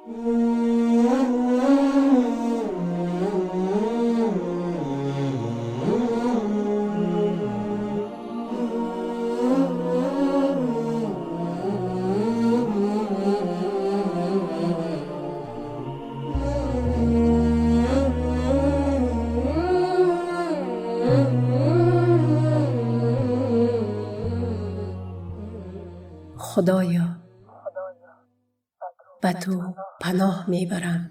Худоё, ба ту паноҳ мебарам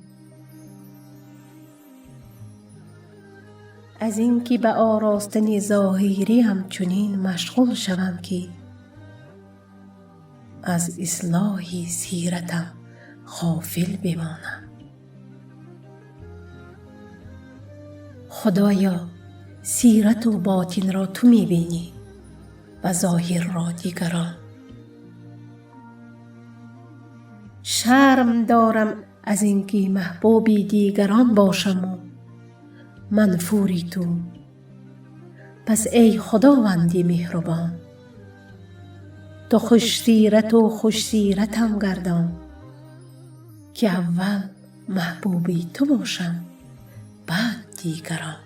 аз ин ки ба оростани зоҳириам чунин машғул шавам, ки аз ислоҳи сиратам ғофил бимонам. Худоё, сирату ботинро ту мебинӣ ва зоҳирро дигарон. Шарм дорам аз ин ки маҳбуби дигарон бошаму манфури ту. Пас эй Худованди меҳрубон, ту хушсирату хушсиратам гардон, ки аввал маҳбуби ту бошам, баъд дигарон.